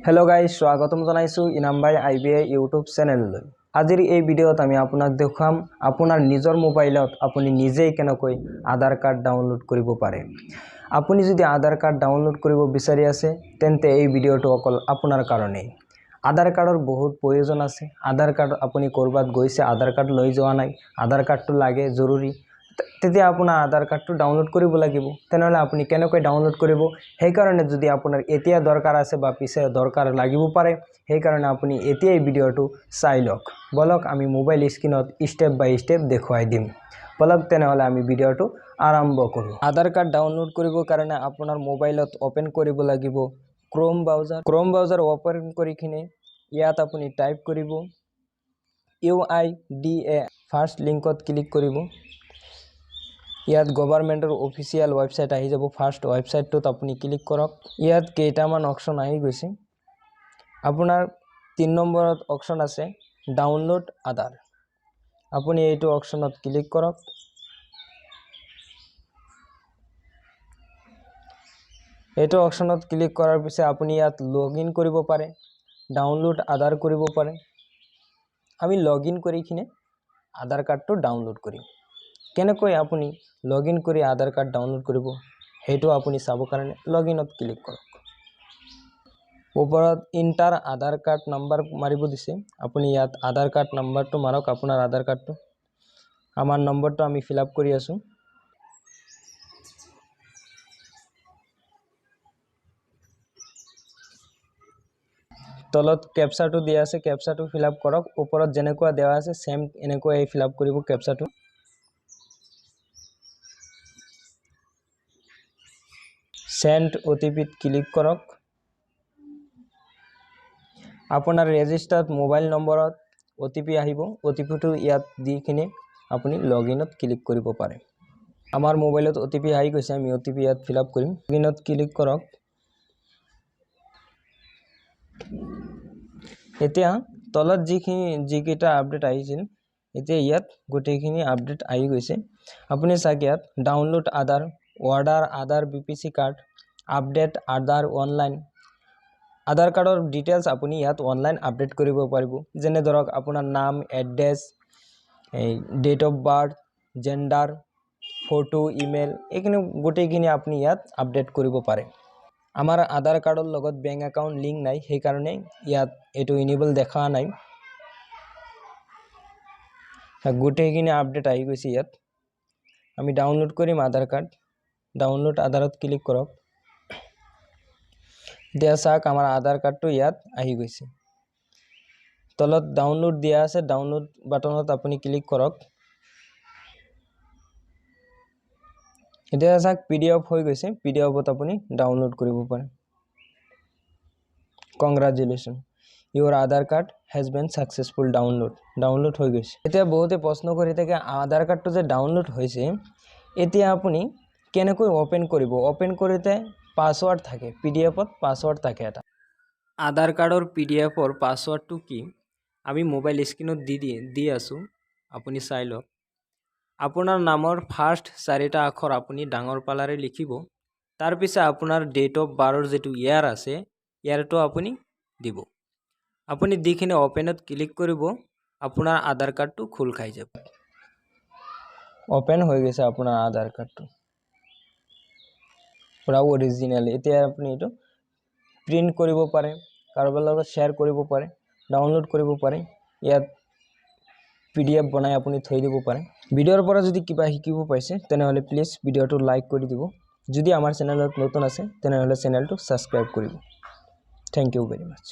Hello' guys, স্বাগতম জনাইছোঁ ইনামবাই আই B A YouTube চেনেললৈ। আজিৰ এই ভিডিঅ'ত আমি আপোনাক দেখুৱাম আপোনাৰ নিজৰ মোবাইলত আপুনি নিজেই কেনেকৈ আধাৰ কাৰ্ড ডাউনলোড কৰিব পাৰে। আপুনি যদি আধাৰ কাৰ্ড ডাউনলোড কৰিব বিচাৰি আছে, তেন্তে এই ভিডিঅ'টো অকল আপোনাৰ কাৰণেই। আধাৰ কাৰ্ডৰ বহুত প্ৰয়োজন আছে। আধাৰ কাৰ্ড, আপুনি ক'ৰবাত গৈছে, আধাৰ কাৰ্ড লৈ যোৱা নাই, আধাৰ কাৰ্ডটো লাগে, জৰুৰী। তেতিয়া আপোনাৰ আধাৰ কাৰ্ডটো ডাউনলোড কৰিব লাগিব। তেনেহ'লে আপুনি কেনেকৈ ডাউনলোড কৰিব? সেইকাৰণে যদি আপোনাৰ এতিয়া দৰকাৰ আছে বা পিছে দৰকাৰ লাগিব পাৰে, সেইকাৰণে আপুনি এতিয়াই ভিডিঅ'টো চাই লওক। ব'লক, আমি মোবাইল স্ক্ৰীণত ষ্টেপ বাই ষ্টেপ দেখুৱাই দিম। ব'লক তেনেহ'লে আমি ভিডিঅ'টো আৰম্ভ কৰোঁ। আধাৰ কাৰ্ড ডাউনলোড কৰিবৰ কাৰণে আপোনাৰ মোবাইলত অ'পেন কৰিব লাগিব Chrome browser. Chrome browser open কৰি কিনে ইয়াত আপুনি টাইপ কৰিব ইউআইডিএ। ফাৰ্ষ্ট লিংকত ক্লিক কৰিব। ইয়াত গভৰ্ণমেণ্টৰ অফিচিয়েল ৱেবছাইট আহি যাব। ফাৰ্ষ্ট ৱেবছাইটটোত আপুনি ক্লিক কৰক। ইয়াত কেইটামান অপশ্যন আহি গৈছে। আপোনাৰ 3 নম্বৰত অপশ্যন আছে ডাউনলোড আধাৰ। আপুনি এইটো অপশ্যনত ক্লিক কৰক। এইটো অপশ্যনত ক্লিক কৰাৰ পিছত আপুনি ইয়াত লগ ইন কৰিব পাৰে, ডাউনলোড আধাৰ কৰিব পাৰে। আমি লগ ইন কৰি কিনে আধাৰ কাৰ্ডটো ডাউনলোড কৰিম। কেনেকৈ আপুনি লগ ইন কৰি আধাৰ কাৰ্ড ডাউনলোড কৰিব, সেইটো আপুনি চাব কাৰণে লগ ইনত ক্লিক কৰক। ওপৰত ইণ্টাৰ আধাৰ কাৰ্ড নাম্বাৰ মাৰিব দিছে। আপুনি ইয়াত আধাৰ কাৰ্ড নাম্বাৰটো মাৰক, আপোনাৰ আধাৰ কাৰ্ডটো। আমাৰ নম্বৰটো আমি ফিল আপ কৰি আছোঁ। তলত কেপচাৰটো দিয়া আছে, কেপচাৰটো ফিল আপ কৰক। ওপৰত যেনেকুৱা দিয়া আছে, ছেম এনেকুৱাই ফিল আপ কৰিব কেপচাৰটো। চেণ্ড অ'টিপিত ক্লিক কৰক। আপোনাৰ ৰেজিষ্টাৰ্ড মোবাইল নম্বৰত অ'টিপি আহিব। অ'টিপিটো ইয়াত দি কিনে আপুনি লগ ইনত ক্লিক কৰিব পাৰে। আমাৰ মোবাইলত অ'টিপি আহি গৈছে, আমি অ'টিপি ইয়াত ফিল আপ কৰিম। লগ ইনত ক্লিক কৰক। এতিয়া তলত যিকেইটা আপডেট আহিছিল, এতিয়া ইয়াত গোটেইখিনি আপডেট আহি গৈছে। আপুনি চাওক, ইয়াত ডাউনলোড আধাৰ, অৰ্ডাৰ আধাৰ বিপিচি কাৰ্ড, আপডেট আধাৰ অনলাইন। আধাৰ কাৰ্ডৰ ডিটেইলছ আপুনি ইয়াত অনলাইন আপডেট কৰিব পাৰিব। যেনে ধৰক আপোনাৰ নাম, এড্ৰেছ, এই date of birth, gender, photo, email, এইখিনি গোটেইখিনি আপুনি ইয়াত আপডেট কৰিব পাৰে। আমাৰ আধাৰ কাৰ্ডৰ লগত বেংক একাউণ্ট লিংক নাই, সেইকাৰণে ইয়াত এইটো ইনেবল দেখা নাই। গোটেইখিনি আপডেট আহি গৈছে ইয়াত। আমি ডাউনলোড কৰিম আধাৰ কাৰ্ড। ডাউনলোড আধাৰত ক্লিক কৰক। এতিয়া চাওক, আমাৰ আধাৰ কাৰ্ডটো ইয়াত আহি গৈছে। তলত ডাউনলোড দিয়া আছে, ডাউনলোড বাটনত আপুনি ক্লিক কৰক। এতিয়া চাওক, পিডিএফ হৈ গৈছে। পিডিএফত আপুনি ডাউনলোড কৰিব পাৰে। Congratulation, your Aadhaar card has been successful download. Download হৈ গৈছে। এতিয়া বহুতে প্ৰশ্ন কৰি থাকে, আধাৰ কাৰ্ডটো যে ডাউনলোড হৈছে, এতিয়া আপুনি কেনেকৈ অ'পেন কৰিব? অ'পেন কৰোঁতে পাছৱাৰ্ড থাকে, পিডিএফত পাছৱাৰ্ড থাকে এটা। আধাৰ কাৰ্ডৰ পিডিএফৰ পাছৱাৰ্ডটো কি, আমি মোবাইল স্ক্ৰীণত দি আছোঁ, আপুনি চাই লওক। আপোনাৰ নামৰ ফাৰ্ষ্ট চাৰিটা আখৰ আপুনি ডাঙৰ পালাৰে লিখিব। তাৰপিছত আপোনাৰ ডেট অফ বাৰ্থৰ যিটো ইয়াৰ আছে, ইয়াৰটো আপুনি দিব। আপুনি দি কিনে অ'পেনত ক্লিক কৰিব, আপোনাৰ আধাৰ কাৰ্ডটো খোল খাই যাব। অ'পেন হৈ গৈছে আপোনাৰ আধাৰ কাৰ্ডটো, পূৰা অৰিজিনেল। এতিয়া আপুনি এইটো প্ৰিণ্ট কৰিব পাৰে, কাৰোবাৰ লগত শ্বেয়াৰ কৰিব পাৰে, ডাউনলোড কৰিব পাৰে, ইয়াত পিডিএফ বনাই আপুনি থৈ দিব পাৰে। ভিডিঅ'ৰ পৰা যদি কিবা শিকিব পাইছে, তেনেহ'লে প্লিজ ভিডিঅ'টো লাইক কৰি দিব। যদি আমাৰ চেনেলত নতুন আছে, তেনেহ'লে চেনেলটো ছাবস্ক্ৰাইব কৰিব। Thank you very much.